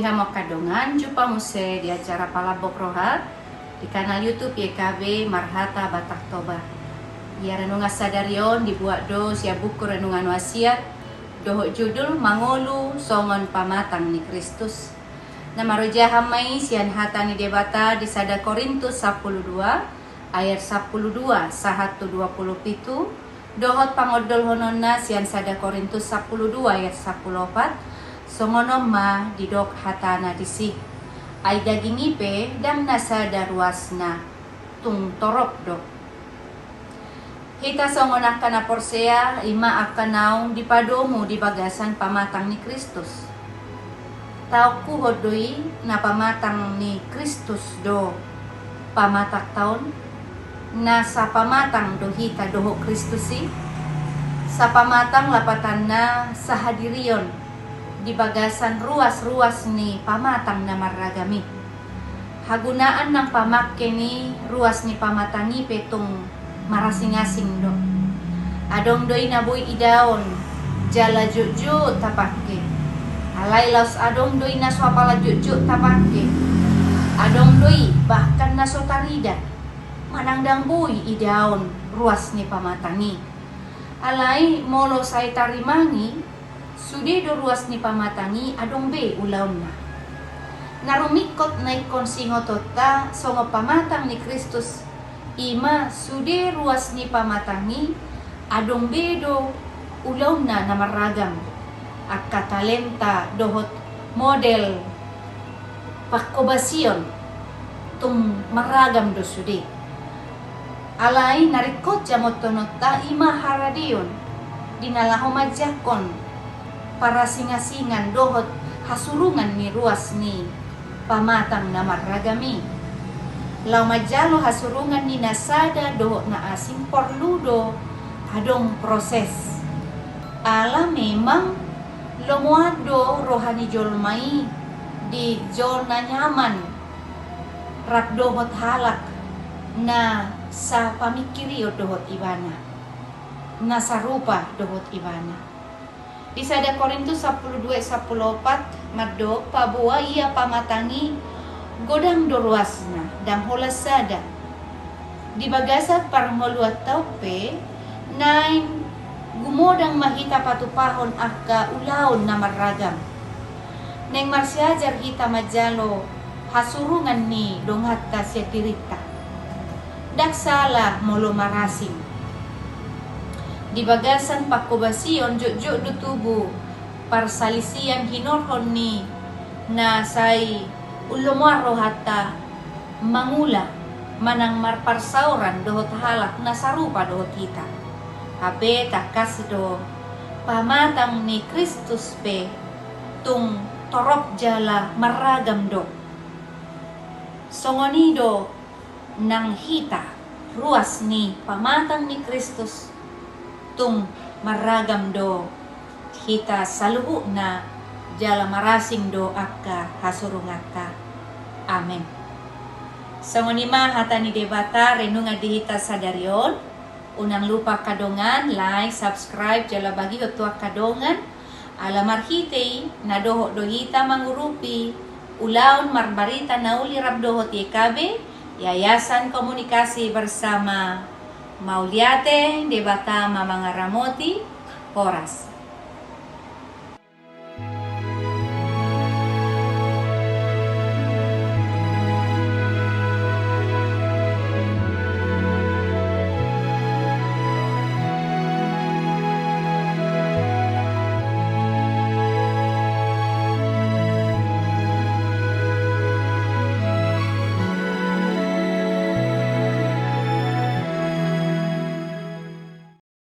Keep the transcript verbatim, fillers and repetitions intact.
Hamu angka dongan, jumpa muse di acara Palambok Roha di kanal YouTube Y K B Marhata Batak Toba. Ia renungan sadari on dibuat do sian buku Renungan Wasiat dohot judul Mangolu Songon Pamatang ni Kristus. Na marujung ma i sian hata ni Debata di sada Korintus sampulu dua ayat sampulu dua sahat tu dua pulu pitu, dohot pangondolhononna sian sada Korintus sampulu dua ayat sampulu opat, songon on ma didok hatana disi. Ai daging i pe ndang na sada ruasna, tung torop do. Hita songon angka na porsea, i ma angka naung dipadomu di bagasan pamatang ni Kristus. Taokuhon do i na pamatang ni Kristus do pamatangta on? Na sapamatang do hita dohot Kristus i? Sapamatang lapatanna sahadirion di bagasan ruas-ruas ni pamatang na marragam i. Hagunaan nang pamangke ni ruas ni pamatang i pe tung marasing-asing do. Adong do i na boi idaon jala jotjot tapangke. Alai laos adong do i na so apala jotjot tapangke. Adong do i bahkan na so tarida manang ndang boi idaon ruas ni pamatang i. Alai molo sai tarimangi, sude do ruas ni pamatang i adong be ulaonna. Na rumingkot na ingkon siingotonta songon pamatang ni Kristus, i ma sude ruas ni pamatang i adong be do ulaonna na marragam, angka talenta dohot model pangkobasion tung marragam do sude. Alai na ringkot jamothononta i ma haradeon di na laho manjangkon parasing-asingan dohot hasurungan ni ruas ni pamatang na marragam i. Laho manjalo hasurungan ni na sada dohot na asing porlu do adong proses. Ala memang lomoan do roha ni jolma i di zona nyaman rap dohot halak na sapamingkirion dohot ibana, na sarupa dohot ibana. Di sada Korintus sampulu dua sampulu opat mandok, paboa ia pamatang i godang do ruasna, ndang holan sada. Di bagasan parngoluanta on pe naeng gumodang ma hita patupahon angka ulaon na marragam. Naeng marsiajar hita manjalo hasurungan ni donganta sian dirinta. Ndang sala molo marasing. Di bagasan pangkobasion jotjot do tubu parsalisian hinorhon ni na sai umlomoan rohanta mangula manang marparsaoran dohot halak na sarupa dohot hita. Hape tangkas do, pamatang ni Kristus pe tung torop jala marragam do. Songon i do nang hita, ruas ni pamatang ni Kristus, tung marragam do hita saluhutna jala marasing do angka hasurunganta. Amen. Songon i ma hata ni Debata renungan di hita sadari on. Unang lupa angka dongan, like, subscribe, jala bagihon tu angka dongan. Ala marhite i na dohot do hita mangurupi ulaon marbarita na uli rap dohot Y K B, Yayasan Komunikasi Bersama. Mauliate, Debata ma mangaramoti. Horas.